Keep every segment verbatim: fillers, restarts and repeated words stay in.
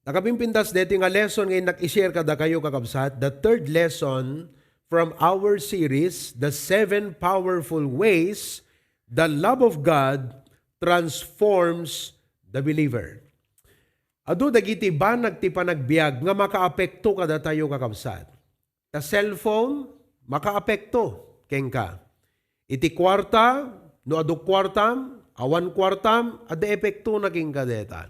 Nakapimpintas deti nga lesson nga innak i-share kadakayo, kakabsat, the third lesson from our series, The Seven Powerful Ways the Love of God Transforms the Believer. Adu dagiti banag ti panagbiag nga makaapekto kadatayo, kakabsat. Ta cellphone, makaapekto kenka. Iti kuarta, no adu kuartam, awan kuartam, adda epektona kenka deta.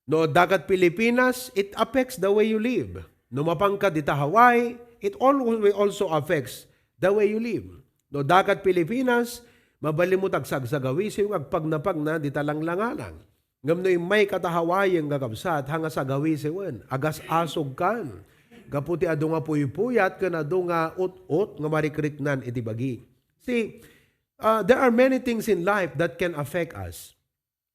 No adda kad Pilipinas, it affects the way you live. No mapanka dita Hawaii, it al-, will also affects the way you live. No adda kad Pilipinas, mabalinmo tagsagsaga-, wisiw nga agpagnapagna dita langlangalang. Ngem no immayka ta Hawaii, kakabsat, haan nga sagawisiwen, agas-asogkan. Gapu ti adu nga puypuyat ken adu nga ut-ot nga marikriknan iti bagi. See, uh, there are many things in life that can affect us.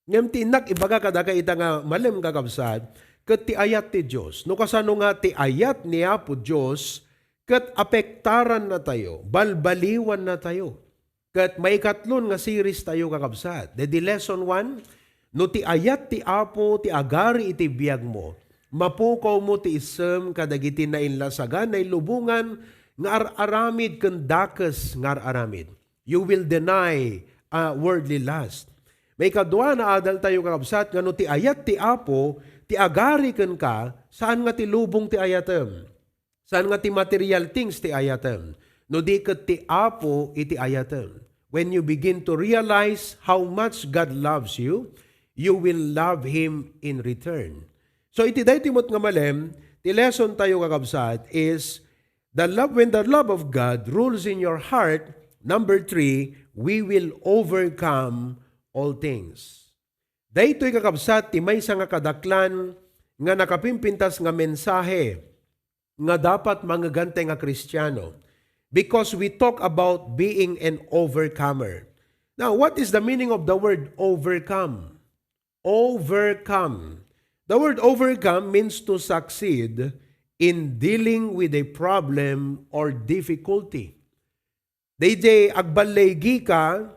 Ngem ti innak ibaga kadaka ita nga malem, kakabsat, ket ti ayat ti Dios. No kasano nga ti ayat ni Apo Dios ket apektarannatayo, balbaliwannatayo. Ket maikatlon nga series tayo, kakabsat. Daydi lesson one, no ti ayat ti Apo ti agari iti biagmo, mapukawmo ti isem kadagiti nainlasagan, nailubongan nga ar-aramid ken dakes nga ar-aramid. You will deny, uh, worldly lust. Maikadua, naadal tayo, kakabsat, nga no ti ayat ti Apo ti agari kenka, saan nga ti lubong ti ayatem. Saan nga ti material things ti ayatem, no di ket ti Apo iti ayatem. When you begin to realize how much God loves you, you will love Him in return. So iti daytoy met nga malem, ti lesson tayo, kakabsat, is the love, when the love of God rules in your heart, number three, we will overcome all things. Daytoy, kakabsat, ti maysa nga kadaklan nga nakapimpintas nga mensahe nga dapat mangegantay nga Kristiano, because we talk about being an overcomer. Now, what is the meaning of the word overcome? Overcome. The word overcome means to succeed in dealing with a problem or difficulty. Daydi agballigi ka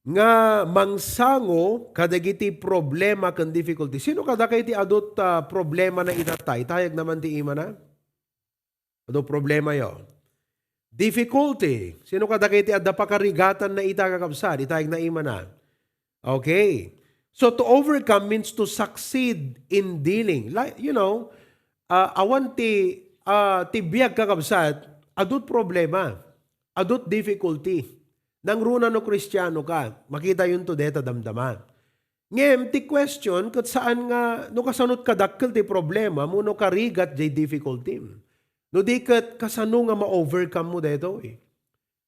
nga mangsango kadagiti problema ken difficulty. Sino kadakayo ti adut, ah, problema na itatta? Itayag naman ti imana. Adu problema yo. Difficulty. Sino kadakayo ti adda pakarigatan na ita, kakabsat? Itayag na imana. Okay. So to overcome means to succeed in dealing. Like, you know, ah, awan ti, ah, ti biag, kakabsat, adut problema. Adut difficulty. Nangruna no Kristiano ka, makitayonto deta damdama. Ngem ti question ket saan nga no kasanot kadakkel ti problema mo no karigat jay difficulty. No di ket kasano nga ma-overcome mo daytoy?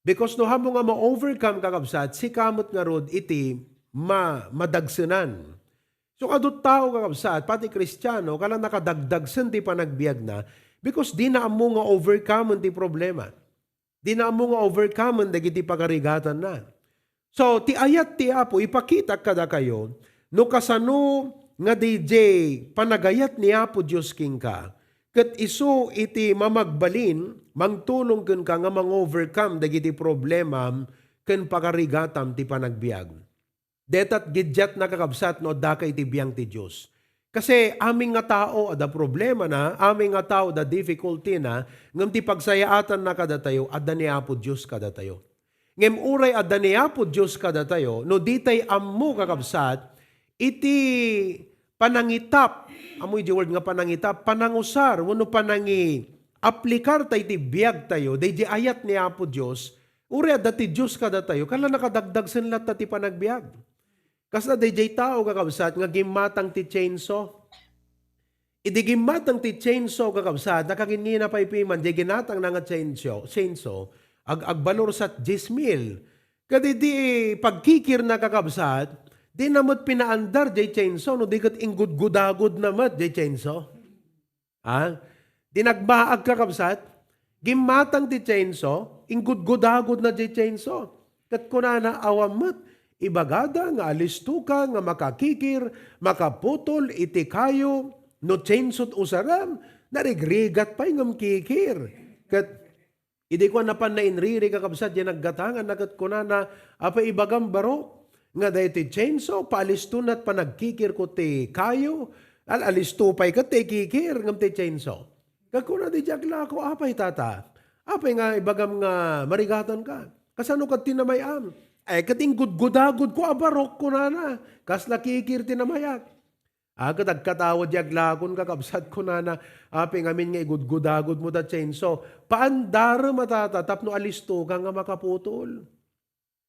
Because no haanmo nga ma-overcome, kakabsat, sika met ngarud iti ma-, madagsenan. So, adut tao, kakabsat, pati Kristiano, kala nakadagdagsen ti panagbiagna because dina ammo nga overcome ti problema. Dina ammo nga overcome dagiti pagarigatanna. So, ti ayat ti Apo, ipakitak kadakayo, no kasano nga D J panagayat ni Apo Dios kenka, ket isu iti mamagbalin, mangtulong kenka nga mang-overcome dagiti problemam ken pagarigatam ti panagbiag. Detat gidiatna, kakabsat, no addaka iti biang ti Dios. Kasi amin nga tao adda problemana, amin nga tao adda difficultyna, ngem ti pagsayaatanna kadatayo, adda ni Apo Dios kadatayo. Ngem uray adda ni Apo Dios kadatayo, no ditay ammo, kakabsat, iti panangitap, ammo iti word nga panangitap, panangusar, wenno panangi-aplikar tay ti biagtayo, daydi ayat ni Apo Dios, uray adda ti Dios kadatayo, kala nakadagdagsen latta ti panagbiag. Kasla daydiay tao, kakabsat, nga gimmatang ti chainsaw. Idi gimmatang ti chainsaw, kakabsat, nakaginnina pay piman, di ginatangna nga chainsaw, chainsaw, ag-, agbalor sa dies mil. Ket idi pagkikirna, kakabsat, dina met pinaandar jay chainsaw, no di ket inggudgudagudna met jay chainsaw. Ah, di nagmaag, kakabsat, gimmatang ti chainsaw, inggudgudagudna jay chainsaw. Ket kunana, awan met ibagada nga alistoka nga makakikir, makaputol iti kayo, no chainsaw ti usaram, narigrigat pay ngem kikir. Ket idi kuan, napan nainriri, kakabsat, diay naggatanganna ket kunana, apay ibagam baro nga daytoy chainsaw, paalistonat panagkikirko ti kayo, Al-, alisto pay ket ti kikir ngem ti chainsaw. Ket kuna diay aglako, "Apay, tata? Apay nga ibagam nga marigatanka? Kasano ket ti namay-am?" "Ay, ket inggudgudagudko a barok," kunana. "Kasla kikir ti namayak." Ah, ket agkatawa diay aglakon, kakabsat, kunana, "Apay ngamin nga igudgudagudmo ta chainsaw? Paandarem a, tata, tapno alistoka nga makaputol."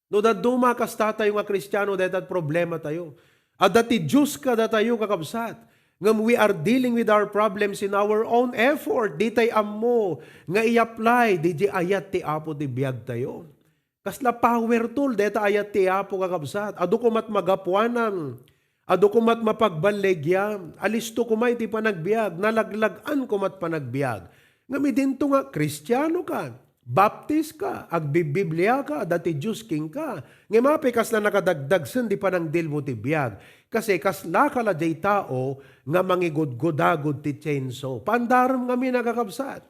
No dadduma kastatayo nga Kristiano, dayta ti problematayo. Adda ti Dios kadatayo, kakabsat. Ngem we are dealing with our problems in our own effort. Ditay ammo nga i-apply diay ayat ti Apo ti biagtayo. Kasla power tool dayta ayat ti Apo, kakabsat. Adu koma ti magapuanan. Adu koma ti mapagballigiam. Alisto koma iti panagbiag. Nalaglag-an koma ti panagbiag. Ngem idinto nga Kristianoka, Baptis ka, agbibibliaka, adda ti Dios kenka. Ngem apay kasla nakadagdagsen ti panangdilmo ti biag? Kasi kaslaka la diay tao nga mangigudgudagud ti chainsaw. Paandarem ngamin a, kakabsat.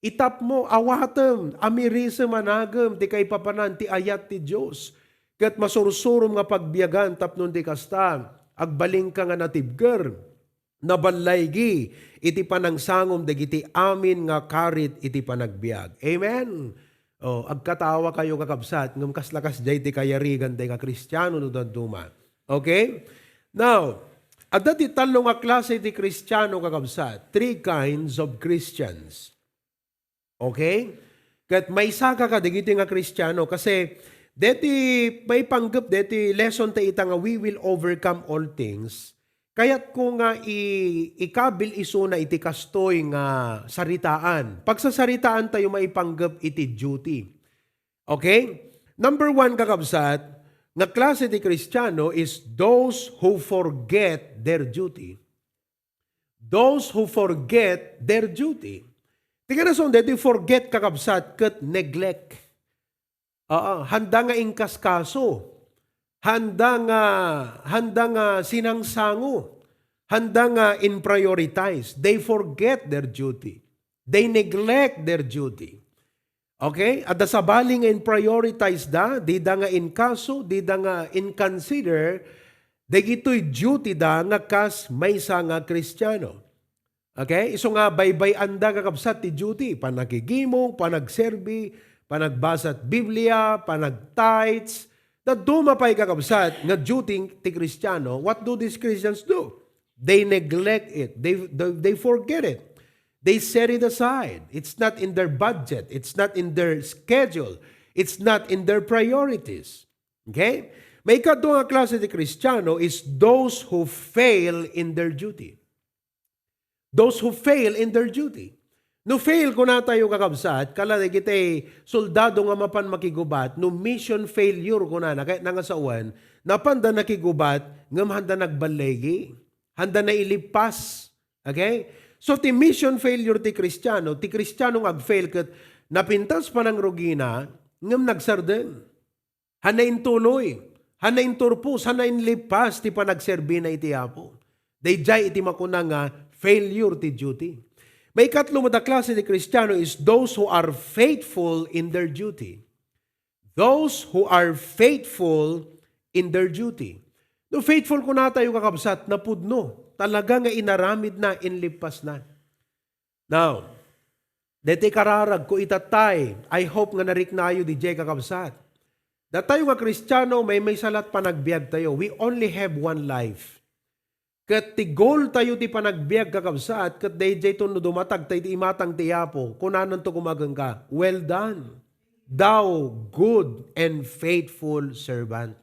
Itapmo, awatem, amirisem a nagem ti kaipapanan ti ayat ti Dios. Ket masursurom nga pagbiagan tapno di kasta, agbalinka nga natibker. Naballaigi iti panangsangom dagiti amin nga karit iti panagbiag. Amen? Oh, agkatawa kayo, kakabsat, ngem kasla kasdiay ti kayarigan dayta nga Kristiano no dadduma. Okay? Now, adda ti tallo nga klase ti Kristiano, kakabsat. Three kinds of Christians. Okay? Ket maysa ka kadagiti nga Kristiano, kasi deti maipanggep deti lesson ta ita nga we will overcome all things. Kayatko nga i-, ikabil isuna iti kastoy nga saritaan. Pagsasaritaan tayo maipanggep iti duty. Okay? Number one, kakabsat, nga klase ti Kristiano is those who forget their duty. Those who forget their duty. Ti kanason, daytoy forget, kakabsat, ket neglect. Oo, handa nga inkaskaso. Handa nga, handa nga sinangsango. Handa nga in-prioritize. They forget their duty. They neglect their duty. Okay? Adda sabali nga in-prioritize da, dida nga inkaso, dida nga in-consider, dagitoy duty da nga kas maysa nga Kristiano. Okay? Isu nga baybay-anda, kakabsat, ti duty, panagigimong, panagserbi, panagbasat Biblia, panagtithes. Dadduma pay, kakabsat, nga duty ti Kristiano. What do these Christians do? They neglect it. They, they, they forget it. They set it aside. It's not in their budget. It's not in their schedule. It's not in their priorities. Okay? Maikadua nga klase ti Kristiano is those who fail in their duty. Those who fail in their duty. No fail, kunatayo, kakabsat, kala dagiti soldado nga mapan makigubat, no mission failure, kunana, ket nangasawan, napanda nakigubat, ngem handa nagballigi, handa nailipas. Okay? So, ti mission failure ti Kristiano, ti Kristiano nga agfail ket napintas panangrugina, ngem nagsardeng. Handa intuloy, handa inturpos, handa inlipas ti panagserbina iti Apo. Daydiay iti makuna nga failure ti duty. Maikatlo met a klase ti Kristiano is those who are faithful in their duty. Those who are faithful in their duty. No faithful kunatayo, kakabsat, napudno. Talaga nga inaramidna, inlippasna. Now, daytoy kararagko ita tay, I hope nga nariknayo didiay, kakabsat. Datayo nga Kristiano, maymaysa la't panagbiagtayo. We only have one life. Ket ti goal tayo ti panagbiag, kakabsat, ket daydiayto no dumatag tayo iti imatang ti Apo, kunananto koma kenka, "Well done, thou good and faithful servant."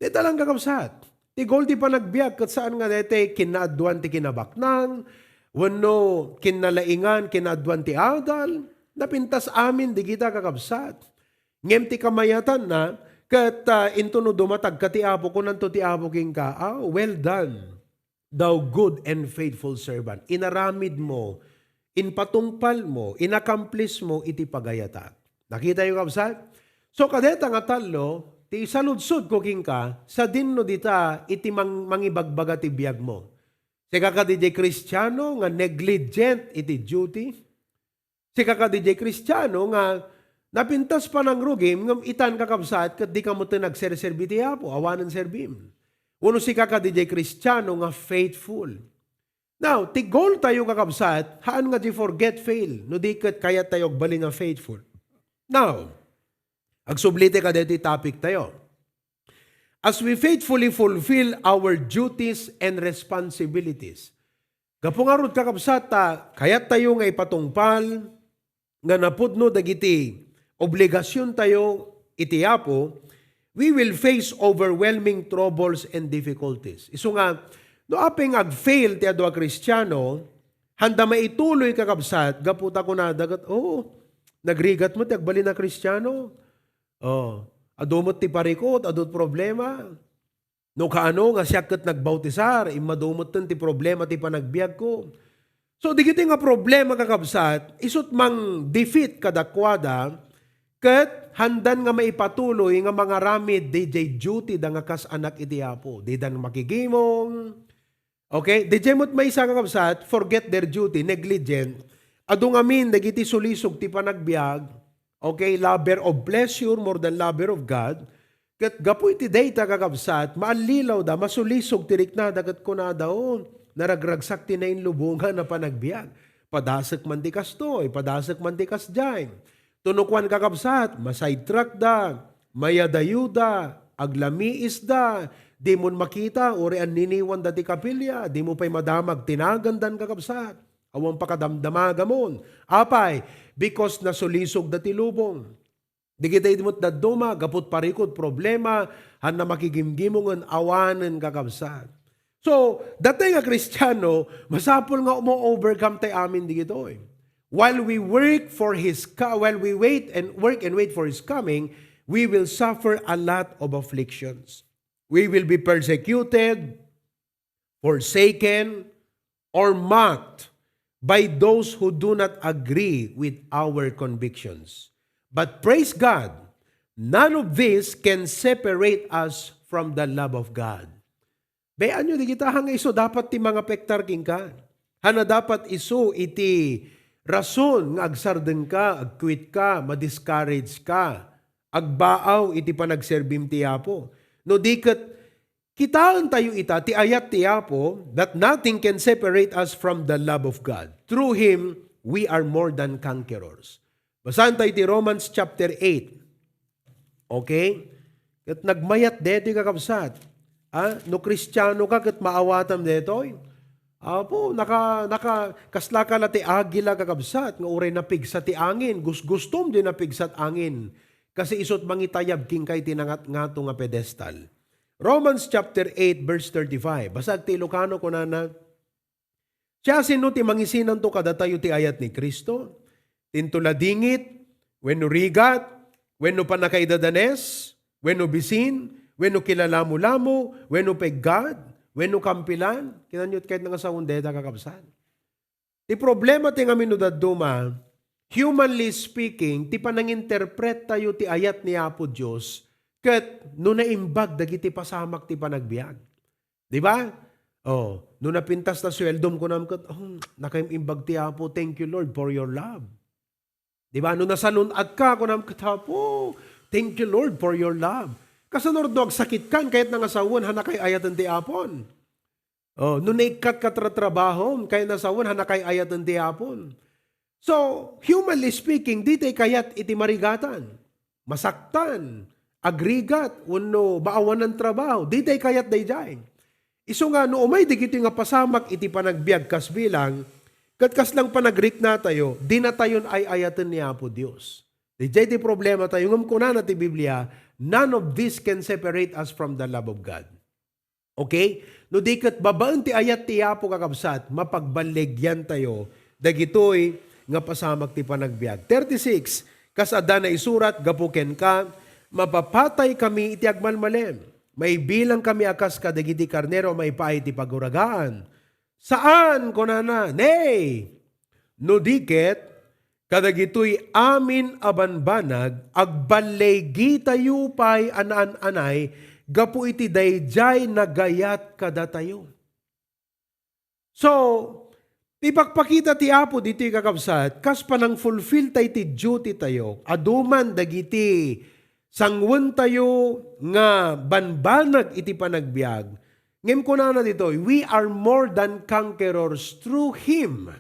Dayta lang, kakabsat. Ti goal ti panagbiag, ket saan nga daytoy kinaaduan ti kinabaknang, wenno kinalaingan, kinaaduan ti adal, napintas amin digita, kakabsat. Ngem ti kamayatanna, ket, ah, into no dumatagka ti Apo, kunanto ti Apo kenka, "Ah, well done, thou good and faithful servant." Inaramid mo, inpatungpal mo, inaccomplish mo iti pagayatak. Nakitayo, kabsat? So, kadeta nga tallo, ti isaludsodko kenka, sadinno dita iti mang-, mangibagbaga ti biagmo. Sika kadi diay Kristiano nga negligent iti duty? Sika kadi diay Kristiano nga napintas panangrugim, ngem itan, kakabsat, ket dika met nagserserbi ti Apo, awanen serbim. Wenno sika kadi diay Kristiano nga faithful. Now, ti goal tayo, kakabsat, haan nga di forget fail, no di ket kayat tayo agbalin nga faithful. Now, agsubli ti kadaytoy topic tayo. As we faithfully fulfill our duties and responsibilities. Gapu ngarud, kakabsat, ta kayat tayo nga ipatungpal nga napudno dagiti obligasion tayo iti Apo, we will face overwhelming troubles and difficulties. Isu nga, no apay nga ag-fail ti adu a Kristiano, handa maituloy, kakabsat, gapu ta kunada ket, "Oo, nagrigat met ti agbalin a Kristiano. Oh, adu met ti parikut, adu ti problema." No kaano nga siak ket nagbautisar, immadu metten ti problema ti panagbiagko. So, digiti nga problema, kakabsat, isut' mang-defeat kadakuada, ket handan nga maipatuloy nga mangaramid didiay duty da nga kas anak iti Apo. Didan makigimong. Okay? Didiay met maysa, kakabsat, forget their duty, negligent. Adu ngamin dagiti sulisog ti panagbiag, okay, lover of pleasure more than lover of God. Ket gapu iti dayta, kakabsat, maallilawda, masulisog ti riknada ket kunada, "O, naragragsak ti nainlubongan a panagbiag. Padasek man ti kastoy, padasek man ti kasdiay." Tuno kuan, kakabsat, masidetrackda, mayadayoda, aglamiisda, dimon makita, uray anniniwanda ti kapilya, dimo pay madamag ti nagandan, kakabsat. Awan pakadamdamagamon. Apay, because nasulisogda ti lubong. Dagiti met dadduma, gapu ti parikut, problema, hanna makigimgimongen, awanen, kakabsat. So, dayta nga Kristiano, masapul nga umo-overcome tay amin digitoy. While we work for his co-, while we wait and work and wait for his coming, we will suffer a lot of afflictions. We will be persecuted, forsaken, or mocked by those who do not agree with our convictions. But praise God, none of this can separate us from the love of God. Bay-anyo, dagita nga isu dapat ti mangapektar kenka. Hanna dapat isu iti rason nga agsardengka, agquitka, madiscourage ka, agbaaw iti panagserbim ti Apo. No di ket, kitaentayo ita ti ayat ti Apo, that nothing can separate us from the love of God. Through Him, we are more than conquerors. Basaentayo ti Romans chapter eight. Okay? Ket nagmayat detoy, kakabsat. Ah, no Kristiano ka ket maawatam detoy. Apo, naka, naka, kasla ka la ti agila, kakabsat, nga uray napigsa ti angin, gusgustom di napigsat angin. Kasi isut' mangitayab kenka iti nangatngato nga pedestal. Romans chapter eight, verse thirty-five. Basag ti Ilocano, kunana, "Siasino ti mangisinanto kadatayo ti ayat ni Cristo? Tinto la dingit, wenno rigat, wenno pannakaidadanes, wenno bisin, wenno kilalamolamo, wenno peggad, wenno kampilan?" Kinanyo ti kayat nga sawen dayta, kakabsat. Ti problema ti ngamin no dadduma, humanly speaking, ti pananginterpret tayo ti ayat ni Apo Dios, ket no naimbag dagiti pasamak ti panagbiag. Di ba? Oh, no napintas ta sueldom, kunam ket, "Oh, nakaimbag ti Apo. Thank you, Lord, for your love." Di ba? No nasalun-at ka, kunam ket, "Apo, thank you, Lord, for your love." Kasano no agsakit kan, kayat nga sawen, hanna kay ayaten ti Apon. Oh, no naikkat ka tratrabahom, kayat nga sawen, hanna kay ayaten ti Apon. So, humanly speaking, di tay kayat iti marigatan, masaktan, agrigat, wenno maawanan trabaho. Di tay kayat daydiay. Isu nga, no umay dagitoy nga pasamak iti panagbiag kas bilang, ket kaslang panagriknatayo, dinatayon ay-ayaten ni Apo Dios. Daydiay ti problematayo, ngem kunana ti Biblia, "None of this can separate us from the love of God." Okay? No di ket babaen ti ayat ti Apo, kakabsat, mapagballigyantayo dagitoy nga pasamak ti panagbiag. Thirty-six, kas adda naisurat gapu kenka, "Mapapataykami iti agmalmalem. Maibilangkami a kas kadagiti karnero a maipaay iti paguragaan." Saan, kunana, nay! No di ket, kadagitoy amin a banbanag, agballigitayo pay a naan-anay gapu iti daydiay nagayat kadatayo. So, ipakpakita ti Apo ditoy, kakabsat, kas panangfulfilltayo ti dutytayo, adu man dagiti sangwentayo nga banbanag iti panagbiag, Ngem kunana ditoy, "We are more than conquerors through Him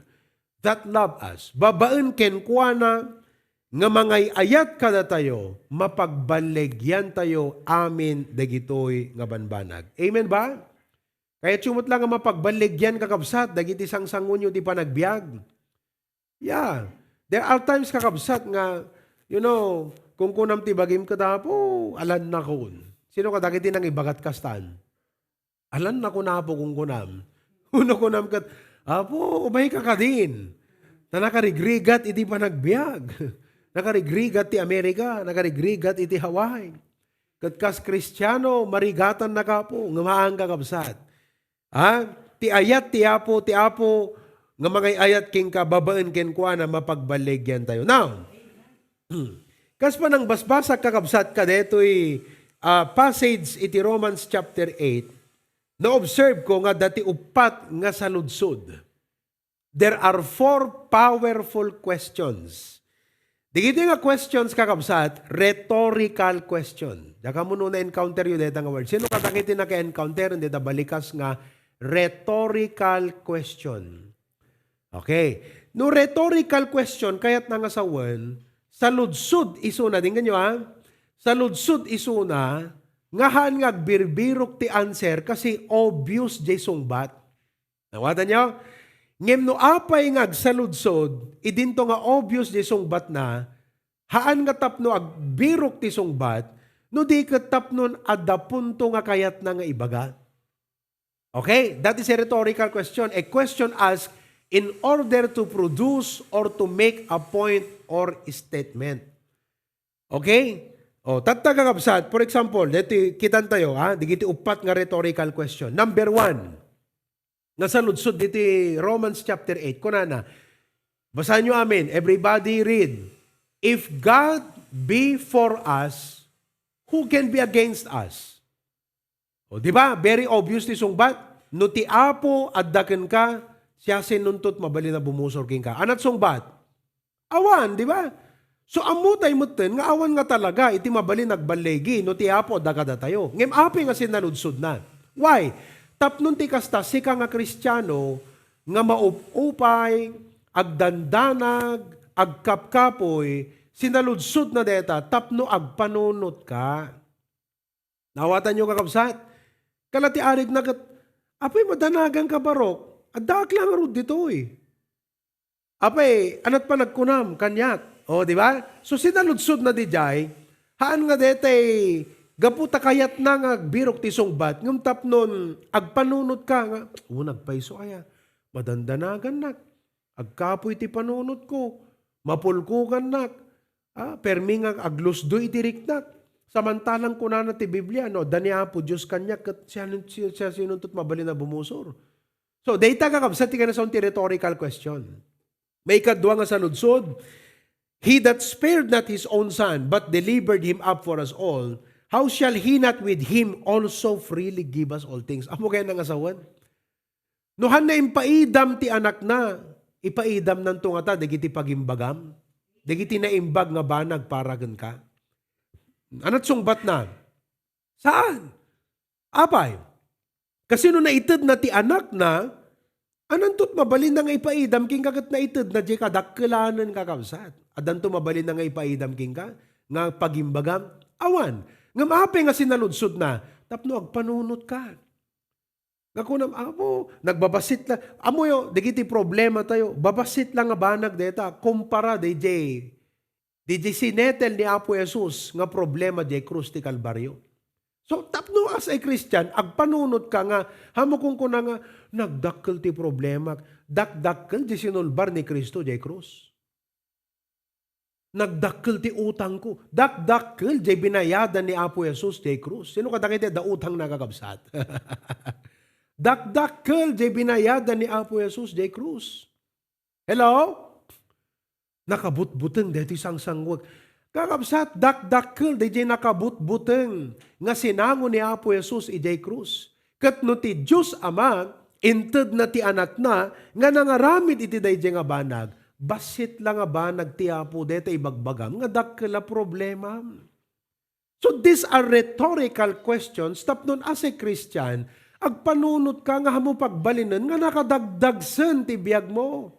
that love us." Babaen kenkuana nga mangay-ayat kadatayo, mapagballigyantayo amin dagitoy nga banbanag. Amen ba? Kayatyo met la nga mapagballigyan, kakabsat, dagiti sangsangonyo ti panagbiag. Yeah. There are times, kakabsat, nga, you know, kunkunam ti bagim ket, "Apo, alannakon." Sino kadagiti nangibagat kastan? "Alannakon, Apo," kunkunam. Uno kunam ket, "Apo, umayka kadin." Ta nakarigrigat iti panagbiag. Nakarigrigat ti Amerika, nakarigrigat iti Hawaii. Ket kas Kristiano, marigatan na, kapo, ngem haan, kakabsat. Ha? Ti ayat ti Apo, ti Apo nga mangay-ayat kenka babaen kenkuana, mapagballigyan tayo. Now, kas panangbasbasak, kakabsat, kadetoy, ah, passage iti Romans chapter eight, na-observe ko nga adda ti uppat nga saludsod. There are four powerful questions. Dagiti nga questions, kakabsat, rhetorical question. Diak ammo no na-encounter yo dayta nga word. Sino kadagiti naka-encounter dayta balikas nga rhetorical question? Okay. No rhetorical question, kayatna nga sawen, saludsod isuna, denggenyo, ha? Saludsod isuna, nga haan nga agbirbirok ti answer kasi obvious diay sungbat. Nawatanyo? Ngem no apay nga agsaludsod, idinto nga obvious diay sungbatna, haan nga tapno agbirok ti sungbat, no di ket tapnon adda punto nga kayatna nga ibaga. Okay? That is a rhetorical question. A question asked in order to produce or to make a point or statement. Okay? O, tatta, kakabsat, for example, deti, kitan tayo, ha? Digiti uppat nga rhetorical question. Number one, nga saludsod diti Romans chapter eight, kunana, basaenyo amin, everybody read, "If God be for us, who can be against us?" O, di ba? Very obvious ti sungbat. No ti Apo adda kenka, siasino't mabalin a bumusor kenka? Ania't sungbat? Awan, di ba? So, ammotay metten nga awan nga talaga iti mabalin agballigi no ti Apo adda kadatayo. Ngem apay nga sinaludsodna? Why? Tapno ti kasta, sika nga Kristiano nga maup-upay, agdandanag, agkapkapoy, sinaludsodna dayta tapno agpanunotka. Nawatanyo, kakabsat? Kala ti arigna ket, "Apay, madanaganka, barok? Addaak la ngarud ditoy. Apay, ania't panagkunam kaniak?" O, di ba? So, sinaludsodna diay, haan nga daytay gapu ta kayatna nga agbirok ti sungbat, ngem tapnon agpanunotka nga, "O, nagpayso aya, madandanagannak. Agkapoy ti panunotko. Mapulkogannak. Ah, permi nga aglusdo iti riknak." Samantalang kunana ti Biblia, no, adda ni Apo Dios kaniak, ket siya, siya, siasino't mabalin a bumusor? So, dayta, kakabsat, ti kanasaon ti rhetorical question. Maikadua nga saludsod, "He that spared not his own son, but delivered him up for us all, how shall he not with him also freely give us all things?" Ammo kayatna nga sawen? No hanna impaidam ti anakna, ipaidamnanto ngata dagiti pagimbagam, dagiti naimbag nga banag para kenka? Ania't sungbatna? Saan? Apay, kasino naitedna ti anakna, ananto't mabalinna nga ipaidam kenka ket naitedna diay kadakkelanen, kakabsat? Addanto mabalinna nga ipaidam kenka nga pagimbagam? Awan. Ngem apay nga sinaludsodna? Tapno agpanunotka. Nga kunam, "Apo, nagbabassit la." Ammoyo, dagiti problema tayo, babassit la nga banag dayta, kumpara dayjay, dayjay sinetel ni Apo Jesus nga problema diay krus ti Kalbario. So, tapno as a Christian, agpanunotka nga, ammo kunkuna nga, "Nagdakkel ti problemak." Dakdakkel diay sinulbar ni Cristo diay krus. Nagdakkel ti utangko. Dakdakkel diay binayadan ni Apo Jesus diay krus. Sino kadagiti adda utangna, kakabsat? Dakdakkel diay binayadan ni Apo Jesus diay krus. Hello? Nakabutbuteng daytoy sangsangwek. Kakabsat, dakdakkel dayjay nakabutbuteng nga sinango ni Apo Jesus idiay krus. Ket no ti Dios Ama, intedna ti Anakna nga nangaramid iti dayjay nga banag, bassit la nga banag ti Apo dayta ibagbagam nga dakkel a problemam. So these are rhetorical questions tapno as a Christian, Agpanunotka nga ammo pagbalinen nga nakadagdagsen ti biagmo.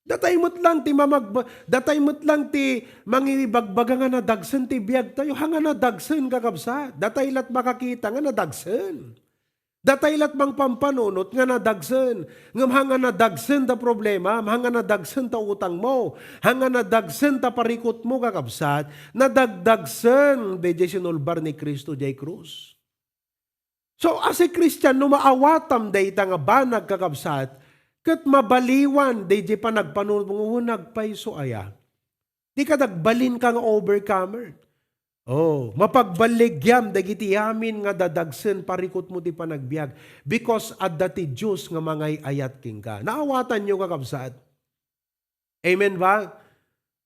Datay met lang ti mamagba-, datay met lang ti mangibagbaga nga nadagsen ti biagtayo. Haan nga nadagsen, kakabsat. Datay lat makakita nga nadagsen. Datay lat mangpampanunot nga nadagsen. Ngem haan nga nadagsen ta problema, haan nga nadagsen ta utangmo, haan nga nadagsen ta parikutmo, kakabsat, nadagdagsen daydiay sinulbar ni Cristo diay krus. So, as a Christian, no maawatam dayta nga banag, kakabsat, ket mabaliwan daydiay panagpanunotmo, nagpayso aya? Dika nagbalin ka nga overcomer. Oh, mapagballigiam dagiti amin nga dadagsen parikutmo ti panagbiag, because adda ti Dios nga mangay-ayat kenka. Naawatanyo, kakabsat? Amen ba?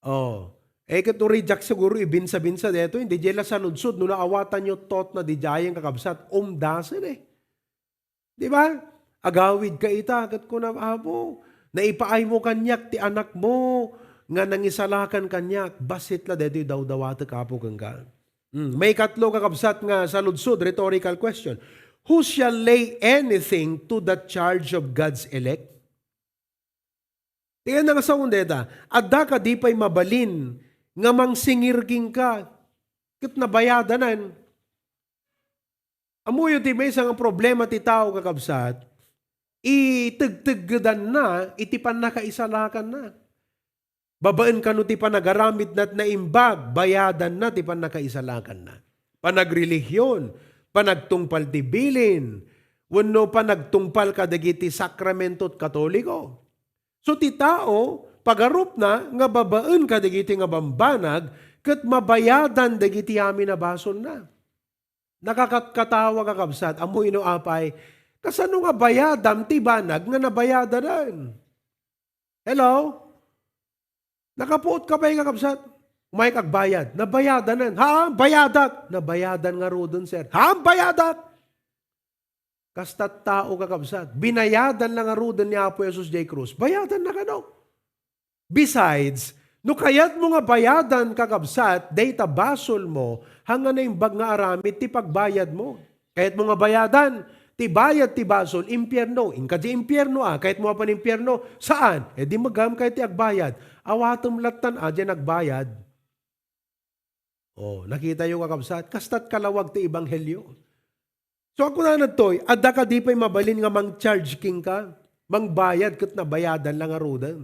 Oh. Eh, ket no reject siguro, ibinsa-binsa daytoy, diay la saludsod, no naawatanyo, totna, diay kakabsat, umdasen eh. Di ba? Agawidka ita, ket kuna, Apo, naipaaymo kaniak ti anakmo nga nangisalakan kaniak, bassit la daytoy dawdawatek, Apo, kenka. Hmm. Maikatlo, kakabsat, nga saludsod, rhetorical question. Who shall lay anything to the charge of God's elect? Ti nga nangasaon dayta, adda kadi pay mabalin nga mangsingir kenka ket nabayadanan? Ammoyo ti maysa nga problema ti tao, kakabsat, itegteggedanna iti pannakaisalakanna. Babaen kano ti panagaramidna ket naimbag, bayadanna ti pannakaisalakanna. Panagrelihiyon, panagtungpal ti bilin, wenno panagtungpal kadagiti sakramento ti Katoliko. So ti tao, pagarupna nga babaen kadagiti nga bambanag ket mabayadan dagiti amin a basolna. Nakakatkatawa, kakabsat, ammoyo no apay, kasano nga bayadam ti banag nga nabayadanan? Hello? Nakapuot ka pay, kakabsat? Umayka agbayad. Nabayadanan. Ha? Bayadak. Nabayadan ngaruden, sir. Ha? Bayadak. Kasta ti tao, kakabsat. Binayadan la ngaruden ni Apo Jesus diay krus. Bayadan na kano. Besides, no kayatmo nga bayadan, kakabsat, dayta basolmo, haan nga naimbag nga aramid ti pagbayadmo. Kayatmo nga bayadan ti bayad ti basol, impierno. Inka diay impierno, a. Kayatmo a panimpierno, saan? E di magam kayat ti agbayad. Awatem lattan a diay nagbayad. Oh, nakitayo, kakabsat? Kasta ti kalawag ti ebanghelio. So, ako na nagtoy, adda kadi pay mabalin nga mang-charge kenka, mangbayad ket nabayadan la ngaruden.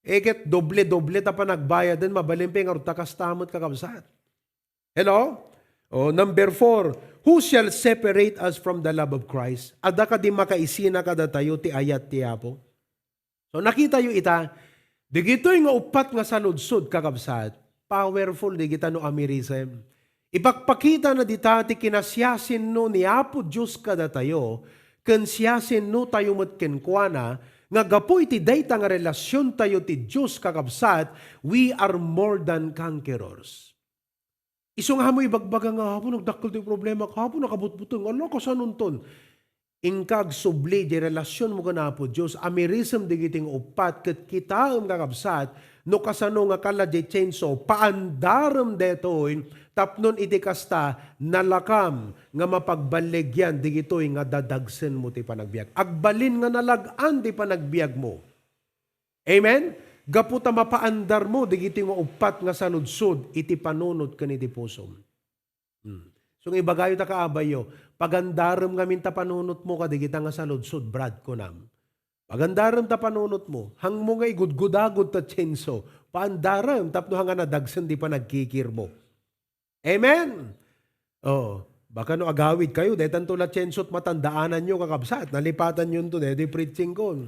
E ket doble-doble ta panagbayaden, mabalin pay ngarud ta kasta met, kakabsat. Hello? Oh, number four, who shall separate us from the love of Christ? Adda kadi makaisina kadatayo ti ayat ti Apo? So, nakitayo ita, digitoy nga uppat nga saludsod, kakabsat, powerful digita no amirisem. Ipakpakitana dita ti kinasiasinno ni Apo Dios kadatayo, ken siasinnotayo met kenkuana, nga gapu iti dayta nga relasiontayo ti Dios, kakabsat, we are more than conquerors. Isu nga ammo ibagbaga nga, "Apo, nagdakkel ti problema, Apo, nakabutbuteng." Ala, kasanonton? Inka agsubli diay relasionmo ken Apo Dios, amirisem digiti nga uppat, ket kitaem, kakabsat, no kasano nga kala diay chainsaw, paandarem daytoy, tapnon iti kasta, nalakam nga mapagballigian digitoy nga dadagsenmo ti panagbiag. Agbalin nga nalag-an ti panagbiagmo. Amen? Gapu ta mapaandarmo digiti nga uppat nga saludsod iti panunot ken iti pusom. Hmm. So, nga ibagayo ta kaabayyo, pagandarem ngamin ta panunotmo kadigita nga saludsod, brad, kunam. Pagandarem ta panunotmo, hangmo nga igudgudagud ta chainsaw, paandarem tapno hanga nadagsen ti panagkikirmo. Amen? Oo. Baka no agawid kayo, detanto la chainsaw ti matandaananyo, kakabsat, nalipatanyo to, deti preaching ko.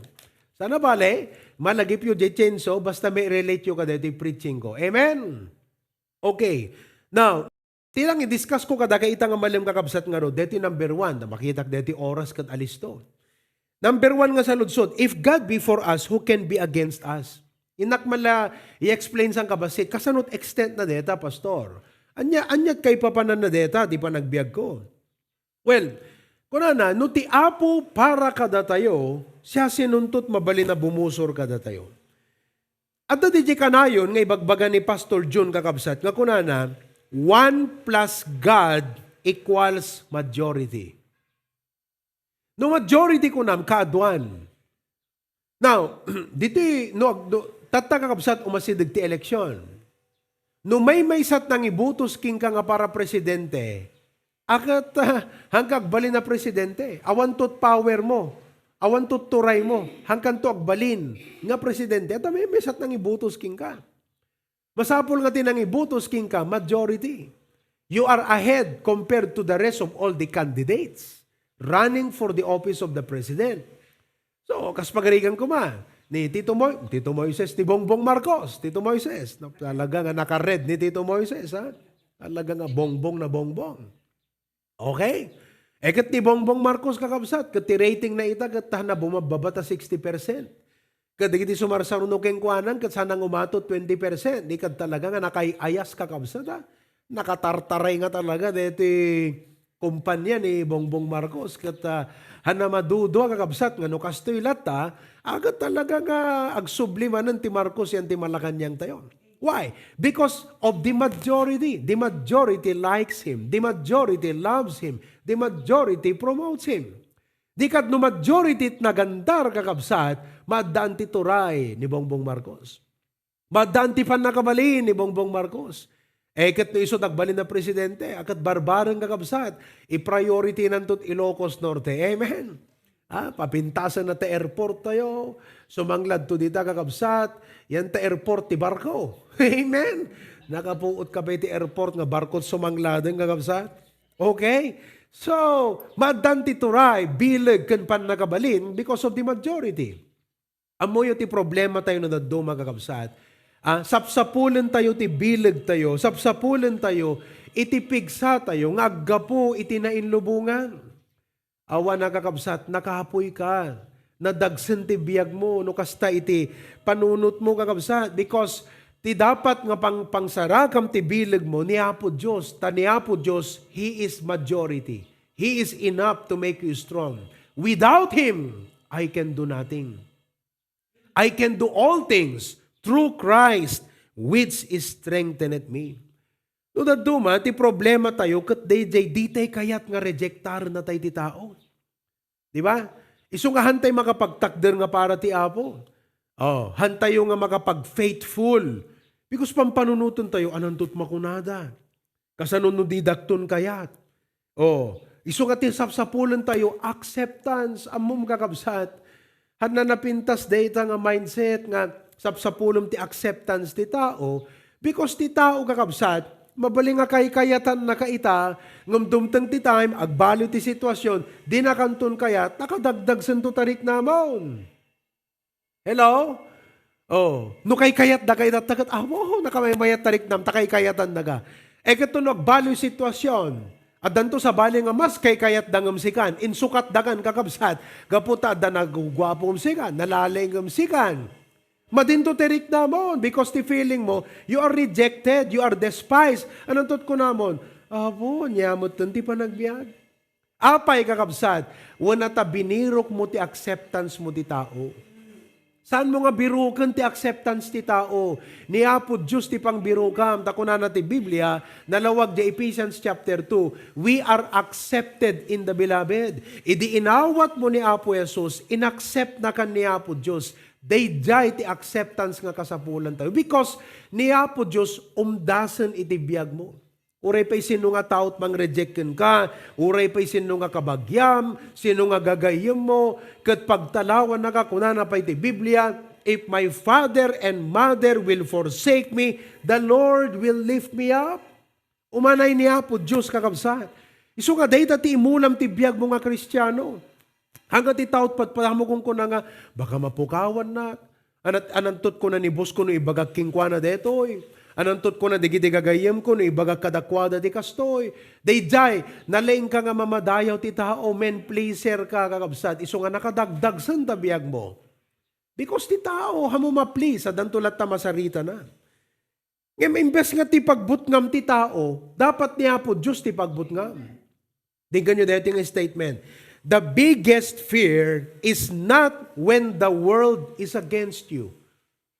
Sana bale, malagipyo di chainsaw, basta may relate yo ka deti preaching ko. Amen? Okay. Now, ti lang i-discuss ko kadaka ita nga malem, kakabsat, nga ro, deti number one, ta makitak deti oras ket alisto. Number one nga saludsod, "If God be for us, who can be against us?" Innak man la i-explain sang kabassit, kasano ti extent na deta, Pastor? Ania, ania ti kaipapanan na deta, ti panagbiagko? Well, kunana, no ti Apo para kadatayo, siasinoto ti mabalin a bumusor kadatayo? Adda diay kanayon nga ibagbaga ni Pastor Jun, kakabsat, nga kunana, "One plus God equals majority." No majority kunam, kaaduan. Now, ditoy, no, ag-, no, tatta kakabsat umasideg ti eleksyon. No maymaysat nangibotos kenka nga para presidente, akat, ah, hanka agbalin a presidente. Awan tot power mo. Awan tot turay mo. Hankanto agbalin nga presidente. At maymaysat nangibotos kenka. Masapul nga ti nangibotos kenka, majority. You are ahead compared to the rest of all the candidates running for the office of the president. So, kas pagarigan koma, ni Tito Moy-, Tito Moises, ni Bongbong Marcos, Tito Moises. No, talaga nga naka-red ni Tito Moises, ha? Talaga nga bongbong na bongbong. Okay? E ket ni Bongbong Marcos, kakabsat, ket ti rating na ita, ket ta na bumababa ta sixty percent. Ket dagiti sumarsaruno kenkuana, ket sana nga umato twenty percent. Di ket talaga nga nakaay-ayas, kakabsat, ha? Nakatartaray nga talaga deti kumpanya ni Bongbong Marcos. Ket, ah, han na madudua, kakabsat, nga no kastoy latta, agat talaga nga agsubli manen ti Marcos yan ti Malacañang tayo. Why? Because of the majority. The majority likes him. The majority loves him. The majority promotes him. Di ket no majority ti nagandar, kakabsat, maaddaan ti turay ni Bongbong Marcos. Maaddaan ti pannakabalin ni Bongbong Marcos. E ket no isu ti agbalin a presidente, a ket barbareng, kakabsat, i-priority-nan tot Ilocos Norte. Amen. Ah, papintasen na ti airport tayo. Sumangladto dita, kakabsat. Yan ti airport ti barko. Amen. Nakapuot ka pa iti airport nga barko sumangladen, kakabsat. Okay? So, maaddaan ti turay, bileg, ken pannakabalin because of the majority. Ammoyo ti problema tayo no dadduma, kakabsat. Ah, sapsapulen tayo ti bileg tayo, sapsapulen tayo iti pigsa tayo nga aggapu iti nainlubongan. Awan a, kakabsat, nakapuy ka. Nadagsen ti biag mo no kasta iti panunot mo, kakabsat, because ti dapat nga pang-, pangsarakam ti bileg mo ni Apo Dios, ta ni Apo Dios, He is majority. He is enough to make you strong. Without Him, I can do nothing. I can do all things through Christ which strengtheneth me. No dadduma, ti problema tayo, ket daydiay, di tay kayat nga rejectaren na tay ti tao. Di ba? Isu nga hantay makapagtakder nga para ti Apo. Oh, hantayo nga makapag-faithful. Because pampanunoten tayo, anantot makunada. Kasano no di dakton kayat? Oh, isu nga ti sapsapulen tayo, acceptance. Ammom, kakabsat, han na napintas dayta nga mindset nga sapsapulem ti acceptance ti tao, because ti tao, kakabsat, mabalin nga kaykayatanna ka ita, ngem dumteng ti time, agbaliw ti sitwasyon, di na kanton kayat, nakadagdagsento ta riknamon. Hello? Oh, no kaykayatda ka ita, ta ket, "Awo, nakamaymayat ta riknam, ta kaykayatanna ka." E ket no agbaliw sitwasyon, addanto sabali nga mas kaykayatda ngem sikan, insukatda kan, kakabsat, gapu ta adda naguguapo ngem sikan, nalalaing ngem sikan. Madinto ti riknamon because ti feeling mo, you are rejected, you are despised. Anantot kunamon? Apo, ania metten ti panagbiag? Apay, kakabsat, wen a ta binirok mo ti acceptance mo ti tao. Saan mo nga biruken ti acceptance ti tao? Ni Apo Dios ti pangbirokam, ta kunana ti Biblia, nalawag di Ephesians chapter two, "We are accepted in the beloved." Idi inawat mo ni Apo Jesus, inaccept na kan ni Apo Dios. Daydiay ti acceptance nga kasapulan tayo. Because ni Apo Dios, umdasen iti biag mo. Uray pay sino nga tao ti mang-reject kenka, uray pay sino nga kabagiam, sino nga gagayyem mo, ket pagtalawannaka, kunana pay ti Biblia, "If my father and mother will forsake me, the Lord will lift me up." Umanay ni Apo Dios, kakabsat. Isu nga dayta ti imulam ti biag mo nga Kristiano. Hangga ti tao ti padpadamo kunkuna nga, "Baka mapukawannak." Anat-, anantot kuna ni boss ko no ibagak kenkuana daytoy. Anantot kuna dagiti gagayyem ko no ibagak kadakuada ti kastoy. Daydiay, nalaingka nga mamadayaw ti tao, men pleaser ka, kakabsat. Isu nga nakadagdagsen ta biag mo. Because ti tao, hamo ma-please, addanto latta masaritana. Ngem imbes nga ti pagbutngam ti tao, dapat ni Apo Dios ti pagbutngam. Denggenyo daytoy nga statement, "The biggest fear is not when the world is against you."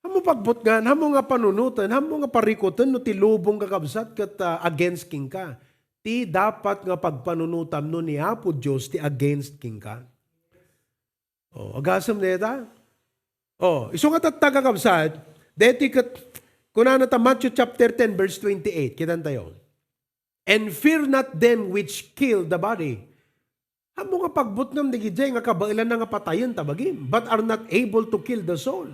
Hamo pagbutngan, hamo nga panunoten, hamo nga parikuten no ti lubong, kakabsat, ket, ah, against kenka. Ti dapat nga pagpanunotam no ni Apo Dios ti against kenka. Oh, agasem deta? Oh, isu nga tatta, kakabsat, deti ket kunana ta Matthew chapter ten, verse twenty-eight, kitan tayo. "And fear not them which kill the body." Ammo nga pagbutngam dagiti nga kabaelanna nga patayen ta bagim, but are not able to kill the soul.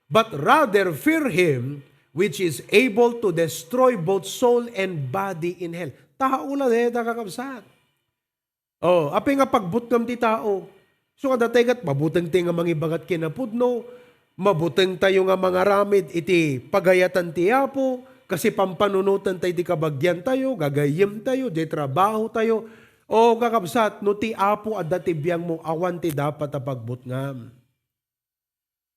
But rather fear him which is able to destroy both soul and body in hell. Tao la deta, kakabsat. Oh, apay nga pagbutngam ti tao? So nga datay ket mabuteng ti nga mangibagat kinapudno, mabuteng tayo nga mangaramid iti pagayatan ti Apo, kasi pampanunoten tayo ti kabagian tayo, gagayyem tayo, di trabaho tayo. O kakabsat, no ti Apo adda ti biangmo, awan ti dapat a pagbutngam.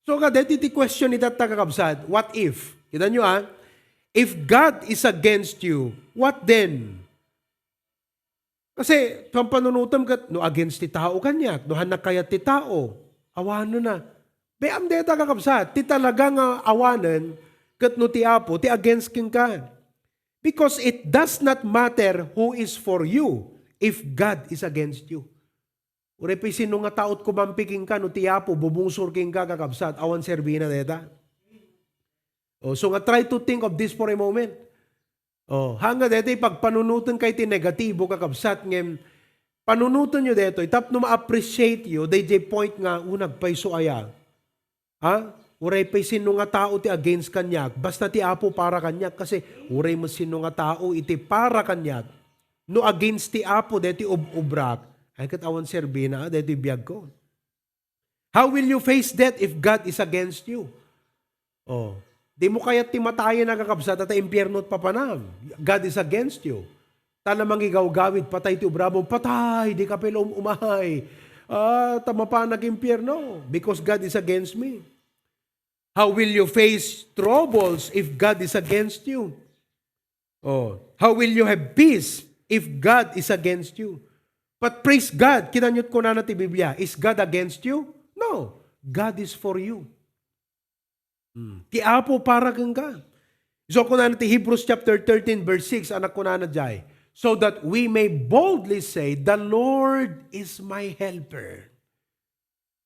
So nga, deti ti question ni tatta, kakabsat, what if? Kita nyo, ah? If God is against you, what then? Kasi, pampanunutem ket, no against ti tao kaniak, no hannak kayat ti tao, awanen na. Be, am deta, kakabsat, ti talaga nga awanen, ket no ti Apo, ti against kenka. Because it does not matter who is for you if God is against you. Uray pay sino nga taot kumampi kenka, no ti Apo bubungsor kenka, kakabsat, awan serbina deta. Oh, so nga, try to think of this for a moment. Oh, hanga detoy pagpanunoten kay ti negatibo, kakabsat, ngem panunoten yo detoy tapno ma-appreciate yo dayjay point nga, "O, nagpayso aya." Ha? Uray pay sino nga tao ti against kaniak, basta ti Apo para kaniak, kasi uray met sino nga tao iti para kaniak, no against ti Apo deti ub-ubrak, ay ket awan serbina, ah, deti biagko. How will you face death if God is against you? Oh, di mo kayat ti matayen, a kakabsat, ta impierno ti papanam. God is against you. Ta na mangigawgawid, patay ti obramo, patay, di ka pay la um-, umay. Ah, ta mapan nag-impierno because God is against me. How will you face troubles if God is against you? Oh, how will you have peace if God is against you? But praise God, kita nyo't kunana ti Biblia, "Is God against you?" No, God is for you. Hmm. Ti Apo para kenka. So, kunana ti Hebrews chapter thirteen, verse six, anak kunana jay, "So that we may boldly say, 'The Lord is my helper.'"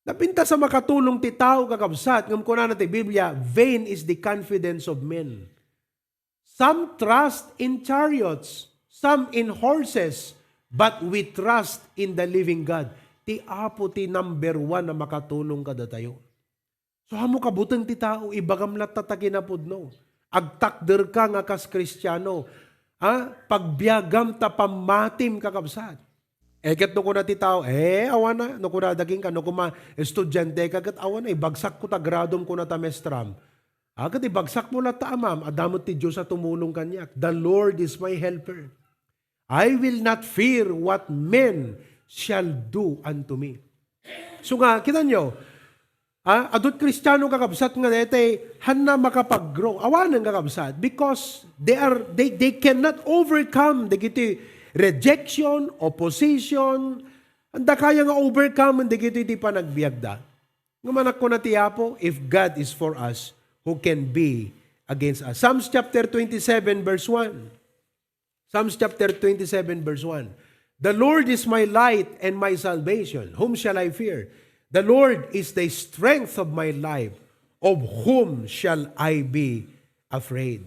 Napintas a makatulong ti tao, kakabsat, ngem kunana ti Biblia, "Vain is the confidence of men." Some trust in chariots, some in horses, but we trust in the living God. Ti Apo ti number one a makatulong kadatayo. So, ammo kabuteng ti tao, ibagam latta ta kinapudno. Agtakderka nga kas Kristiano. Ha? Pagbiagam ta pammatim, kakabsat. Eh, ket no kuna ti tao, eh, awan na, no kuna daginka, no kuma estudiante ka, ket awan na, ibagsak ko ta gradom, kuna ta mestram. Ah, ket ibagsak mo latta, amam, adda met ti Dios a tumulong kaniak. "The Lord is my helper. I will not fear what men shall do unto me." So nga, kita nyo, ah, adut Kristiano, kakabsat, nga daytay, hanna makapag-grow. Awanen, kakabsat, because they are, they, they cannot overcome dagiti rejection, opposition, anda kaya nga overcome dagiti ti panagbiagda. Nga manakuna ti Apo, "If God is for us, who can be against us?" Psalms chapter twenty-seven, verse one. Psalms chapter twenty-seven, verse one. "The Lord is my light and my salvation. Whom shall I fear? The Lord is the strength of my life. Of whom shall I be afraid?"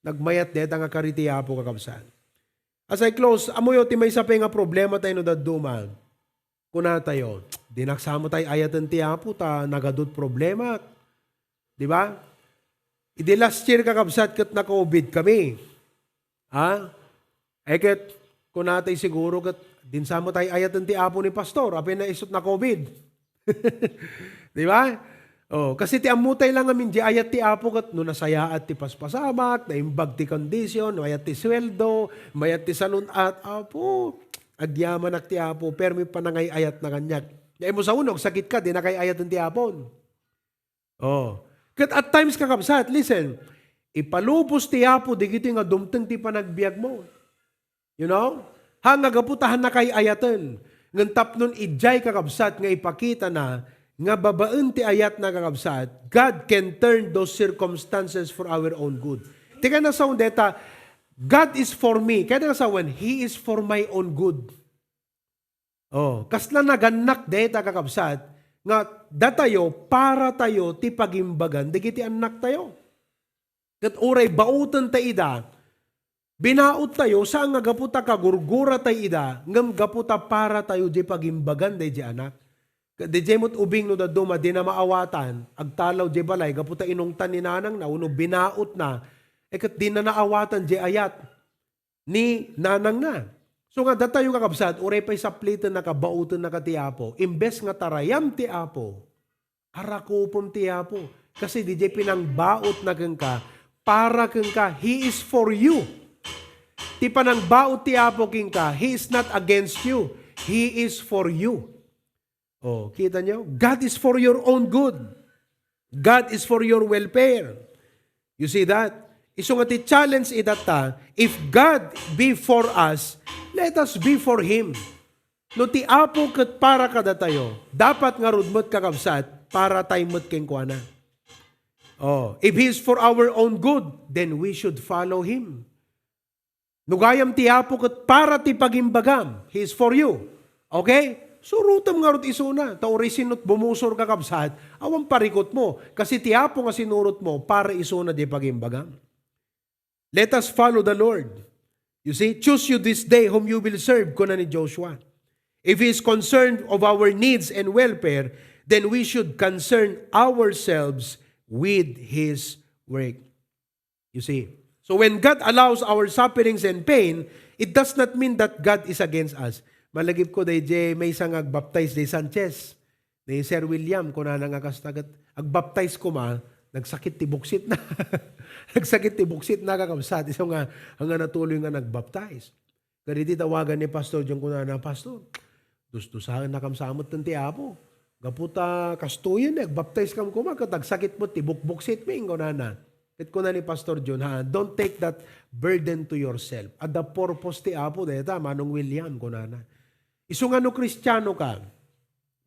Nagmayat deta nga kari ti Apo, kakabsat. As I close, ammoyo ti maysa pay nga problema tayo no dadduma. Kuna tayo, "Dinak sa met ayaten ti Apo ta nagadut problema." Di ba? Idi last year, kakabsat, ket na-covid kami. Ha? Eh, ket, kuna tayo siguro, ket, "Dinak sa met ayaten ti Apo ni Pastor, apay na isut na-covid." Di ba? Oh, kasi ti ammo tayo lang amin, di ayat ti Apo, ket no nasayaat ti paspasamak, naimbag ti kondisyon, mayat ti sueldo, mayat ti salun-at, Apo, agyamanak ti Apo, permi panangay-ayat na kaniak. Dai mo saunog, sakit ka, di nakay-ayaten ti Apon. Oh. Ket at times, kakabsat, listen, ipalubos ti Apo digiti nga dumteng ti panagbiag mo. You know? Ha, nga gapu ta han nakay-ayaten. Ngem tapnon idiay, kakabsat, nga ipakita na nga babaen ti ayat na, kakabsat, God can turn those circumstances for our own good. Ti kayat nga sawen deta, "God is for me." Kayat nga sawen, "He is for my own good." Oh, kasla nagannak deta, kakabsat, nga datayo, para tayo ti pagimbagan dagiti annaktayo. Ket uray bauten ta ida, binaot tayo, saan nga gapu ta kagurgura tay ida, ngem gapu ta para tayo di pagimbagan daydi anak. Ket di met ubing no dadduma dina maawatan, agtalaw di balay, gapu ta inungtan ni nanangna, uno binaotna, e ket dina naawatan di ayat ni nanangna. So nga datayo kakabsat, uray pay sapliten naka, bauten naka ti Apo. Imbes nga tarayam ti Apo, arakupem ti Apo. Kasi di jay pinangbaot na kenka, para kenka, He is for you. Ti panangbaot ti Apo kenka, He is not against you. He is for you. Oh, kita nyo? God is for your own good. God is for your welfare. You see that? Isu nga ti challenge itatta, if God be for us, let us be for Him. No ti Apo ket para kadatayo, dapat ngarud met kakabsat, para tay met kenkuana. Oh, if He is for our own good, then we should follow Him. No gayam ti Apo ket para ti pagimbagam, He is for you. Okay? Surotem ngarud isuna. Ta uray sinot bumusor kakabsat, awan parikot mo. Kasi ti Apo nga sinurot mo, para isuna di pagimbagam. Let us follow the Lord. You see, choose you this day whom you will serve, kuna ni Joshua. If He is concerned of our needs and welfare, then we should concern ourselves with His work. You see? So when God allows our sufferings and pain, it does not mean that God is against us. Malagip ko, dayjay maysa nga agbaptize, day Sanchez. Ni Sir William, kunana nga kasta ket, agbaptize koma, nagsakit ti buksitna. Nagsakit ti buksitna, kakabsat. Isu nga, nga natuloy nga nagbaptize. Kadagiti tawagan ni Pastor John, kunana, "Pastor, dusdusaennakam sa met ti Apo. Gapu ta kastoyen, agbaptize kam koma, ket agsakit met ti bukbuksitmi," kunana. Ket kuna ni Pastor John, ha, "Don't take that burden to yourself." Adda purpose ti Apo dayta, Manong William, kunana. Isu nga no Kristiano ka,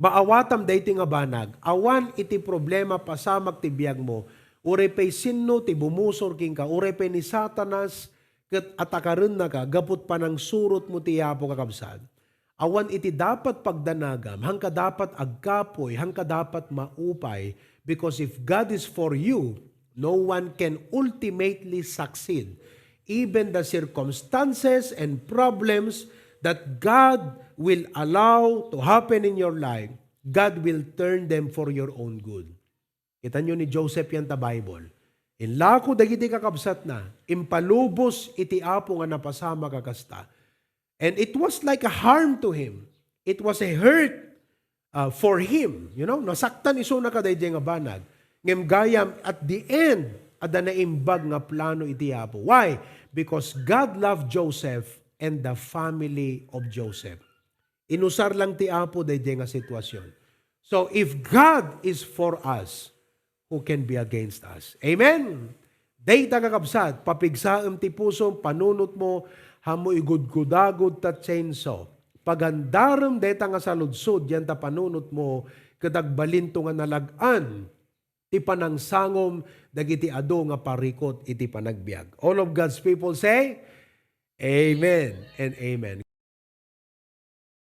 maawatam daytoy nga banag, awan iti problema pasamak ti biagmo, uray pay sinno ti bumusor kenka, uray pay ni Satanas ket atakarennaka gapu ti panangsurotmo ti Apo, kakabsat. Awan iti dapat pagdanagam, haanka dapat agkapuy, haanka dapat maupay, because if God is for you, no one can ultimately succeed. Even the circumstances and problems that God will allow to happen in your life, God will turn them for your own good. Kita nyo ni Joseph yan ta Bible. Inlako dagiti kakabsatna, impalubos iti Apo nga napasamak a kasta. And it was like a harm to him. It was a hurt, uh, for him. You know, nasaktan isuna kadaydiay nga banag. Ngem gayam, at the end, adda naimbag nga plano iti Apo. Why? Because God loved Joseph and the family of Joseph. Inusar lang ti Apo daydiay nga sitwasyon. So, if God is for us, who can be against us? Amen? Dayta, kakabsat, papigsaem ti pusom, panunotmo, haanmo igudgudagod ta chainsaw. Pagandarem dayta nga saludsod diay ta panunotmo, ket agbalinto nga nalag-an ti panangsangom dagiti adu nga parikot iti panagbiag. All of God's people say, "Amen and amen."